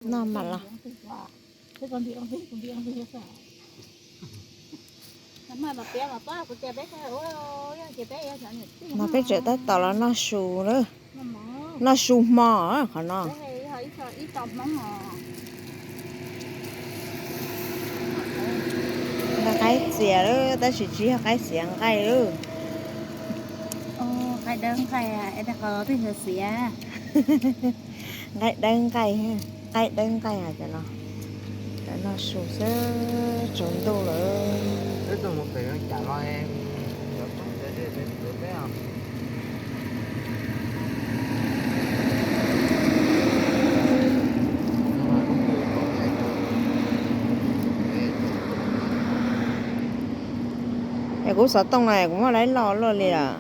Noj mas los. No peb tseem tab tom los noj su lawm. Noj su hmo qhov no. Noj qaib txias lawm tab sis tsis yog qaib txias, nqaij lawm. Nqaij dawb nqaij, nqaij dawb nqaij, qaib dawb nqaij cov no. Cov no su xwb, tsaus ntuj lawm. Es kuv xov tooj no kuv muab laib lo luaj li lawm.